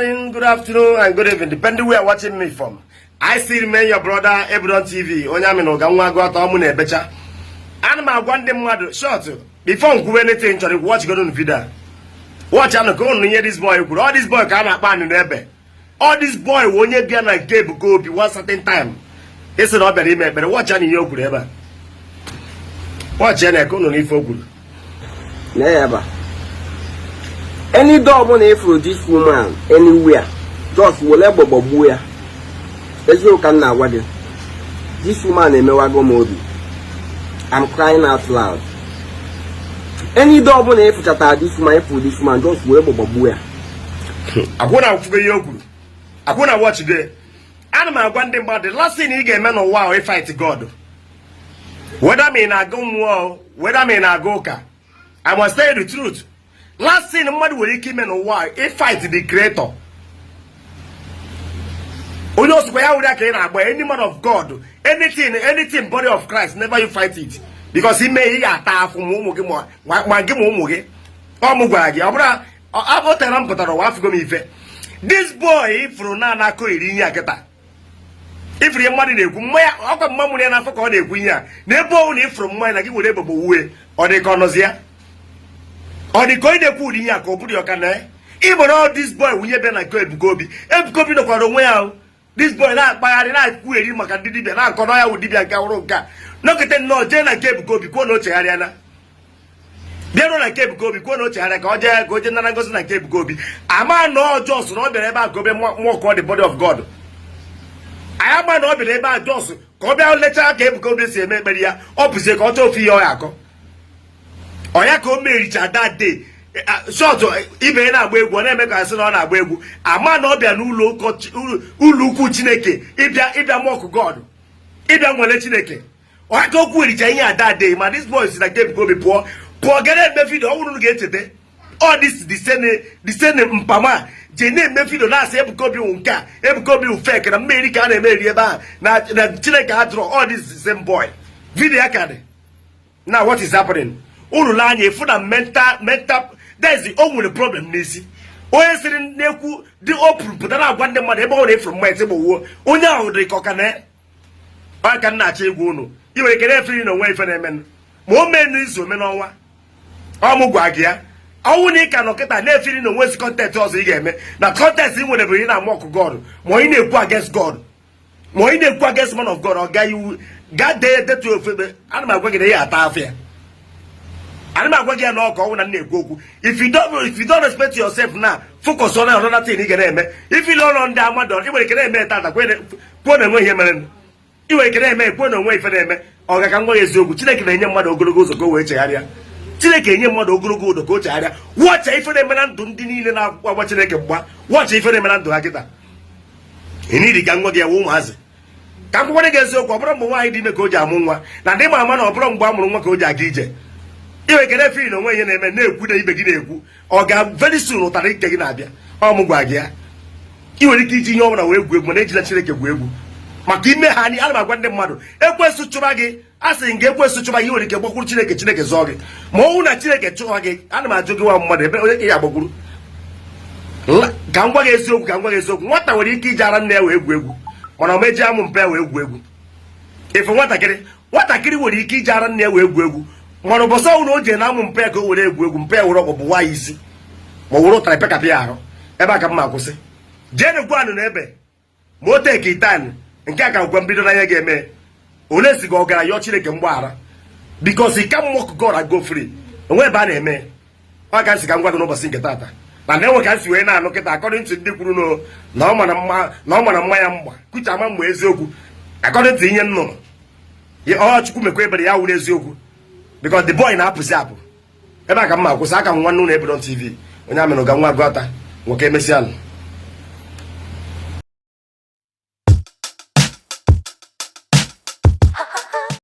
Morning, good afternoon, and good evening, depending where you're watching me from. I still remain your brother, Ebron TV. Onye amị na ụga nwa agụ atọ mụ na-ebecha. Ana m agwa ndị mmadụ short before m kwuwe anything, chọrọ ikwu, watch godo video a. Watch anụ ka unu nye this boy kwuru. All this boy ka a na-akpọ anụ n'ebe. All this boy wụ onye bịa na nke Ebuka Obi one certain time. Ịsị na ọ bịara ime ekpere, watch anụ ihe o kwuru ebe a. Watch ya na eke unu n'ife o kwuru. Nee ya ebe a. Any door ọbụla ịfụrụ this woman anywhere, just were egbe gbagbuo ya. Eziokwu ka m na-agwa gị. This woman emewago m obi. I'm crying out loud. Any door ọbụla ịfụchatara this woman, ịfụrụ this woman, just were egbe gbagbuo ya. Akwụ na akwụgo ihe o kwuru, akwụ na watch gị. Ana m agwa ndị mmadụ, last thing ị ga-eme n'ụwa ahụ, fight God, whether ma ị na-aga mmụọ, whether ma ị na-aga ụka, I must tell you the truth, last thing mmadụ nwere ike ime n'ụwa ahụ, fight the creator. Onye osukwa ya were ka ị na-agba, any man of God, anything, anything body of Christ, never you fight it, because ime ị ga-ata afụ, ma ụmụ gị, ma gị ma ụmụ gị. Ọ mụ gwara gị, ọ bụrụ ọ tere m pụtara ụwa, afụgo m ife this boy ifuru na anakọ iri ihe a kịta. Ifuru ihe mmadụ na-ekwu, mmanya ọkwa mma mụrụ ya n'afọ ka ọ na-ekwu ihe a na ebe ọnwụ na ifuru mmanya na gị were egbogbo wuwe. Ọ dị ka ọ nọzi ya, ọ dị ka onye na-ekwu ụdị ihe a ka ọ bụrụ ya ọka na ịgbere. All this boy wunye bịa na nke Ebuka Obi. Ebuka Obi nọkwara onwe ya ahụ. This boy na-akpagharị, na-ekwugheri maka ndị dibịa, na-akọ na ya wụ dibịa nke awụrụ nke a nọkịta nnọọ jee na nke Ebuka Obi kwuo na o chegharịala, bịaruo na nke Ebuka Obi kwuo na o chegharịa, ka o jee nara ngozi na nke Ebuka Obi. Ama na ọ just na ọ bịara ebe a ka o bịa mock the body of God. Anyị ama na ọ bịara ebe a just ka ọ bịa lechaa ka Ebuka Obi si eme ekpere ya. Ọ pụzie ka ọ chọọ ofe ihe ọ ya akọ ọ ya ka o mericha that day. Short ibe ya na-agba egwu, ọ na-eme ka asị na ọ na-agba egwu. Ama na ọ bịa n'ụlọ ụlọ ukwu Chineke ịbịa mock God, ịbịa nwere Chineke. Ọ ka okwu ericha ihe a that day. Ma this boy si na nke Ebuka Obi pụọ pụọ gara eme video. Ọ bụrụ na ga-echeta ọ this the same mpama je na-eme video na-asị Ebuka Obi wụ nke a, Ebuka Obi wụ fake, na mmeri ka a na-emeri ebe ahụ, na Chineke adụrọ. All this same boy, video ya ka dị. Now what is happening? Unu lee anya efu na mental that is, o nwere problem n'isi. Onye sịrị na-ekwu dị open pụta na-agwa ndị mmadụ ebe ọ na-efuru mmanya gbowuo onye ahụ dị ka ọka na ọ ka m na-achọ ịgwa unu. Ị nwere ike na-efiri na onwe ife na-emenụ, ma o mee n'izu, ome n'ọnwa. Ọ mụ gwa gị ya, ọnwụ na ị ka nọ kịta na-efiri na onwezi content ọzọ ị ga-eme, na content ị nwere bụ ị na-amock God, ma ị na-ekwu against God, ma ị na-ekwu against man of God, ọ ga iwu gaa dee detu ofe ebe. Ana m agwa gị na ị ata afọ ya. Ana m agwa gị ya na ọka ọnwụ na m na-ekwu okwu. If you don't respect yourself now, focus on another thing ị ga na-eme. If you don't ndị amadọ, ị nwere ike na-eme tata kwuo na enwe ihe mere. Ị nwere ike na-eme, kwuo na onwe ife na-eme. Ọ ga ka m gwa gị eziokwu, Chineke na-enye mmadụ ogologo ụzọ ka o wee chegharịa. Chineke enye mmadụ ogologo ụdọ ka o chegharịa. Wọcha ife na-eme na ndụ ndị niile na-akwụkwọ agba Chineke mgba. Wọcha ife na-eme na ndụ ha kịta. Enidi ka m gwa gị ya wụ ụmụazị, ka m gwara gị eziokwu, ọ bụrụ mgbe nwaanyị dị ime ka o ji amụ nwa, na ndị ma ama na ọ bụrụ mgbe a mụrụ nwa ka o ji aga ije. Iwe kene feel na onwe ihe na-eme, na-ekwu na ibe gị na-ekwu, ọ ga very soon ụtarị nke gị na-abịa. Ọ mụ gwa gị ya, ị nwere ike iji ihe ọbụla wee egwu egwu, mana ejila Chineke gwu egwu maka ime ha. Anyị ana m agwa ndị mmadụ, ekwesị chụba gị, a sị gị ekwesị chụba gị, ị nwere ike gbakwuru Chineke, Chineke zọọ gị. Ma ọ bụrụ na Chineke chụwa gị, ana m ajụ gị, nwa mmadụ, ebe onye ka ị ga-agbakwuru? Ka m gwa gị eziokwu, ka m gwa gị eziokwu, nwata nwere ike iji ara nne ya wee egwu egwu, mana ọ meji amụ mpe ya wee egwu egwu. Ife nwatakịrị nwere ike iji ara nne ya wee egwu egwu, mana ụbọchị ọnwụ na o jee na amụ mpe ya ka o were egwu egwu, mpe ya were ọkpọ bụwa ya isi, ma ọ were ụtarị pekapị ya ahụ. Ebe a ka m ma akwụsị. Jee gwa anụ na ebe ma o teki tan nke a ka gwa mbido n'anya ga-eme ole si gị ọ gara yọọ Chineke mgbaghara, because you can mock God and go free. Onwe ebe a na-eme ọ ka m si ka m gwa gị n'ụbọchị nke taata na na-enwe ka m si wee na-anụ kịta, according to ndị kwuru na ọ mara mma, na ọ mara mma ya mgba kucha ama mgbe eziokwu, according to ihe m nụrụ. Ọ Chukwu mekwa ebere ya wuru eziokwu, because the boy na-apụzi apụ. Ebe a ka m ma akwụsị. Aka m nwanne ụlọ Ebron TV, onye amịrị ga nwa gụata nwoke. Emesịa nụ.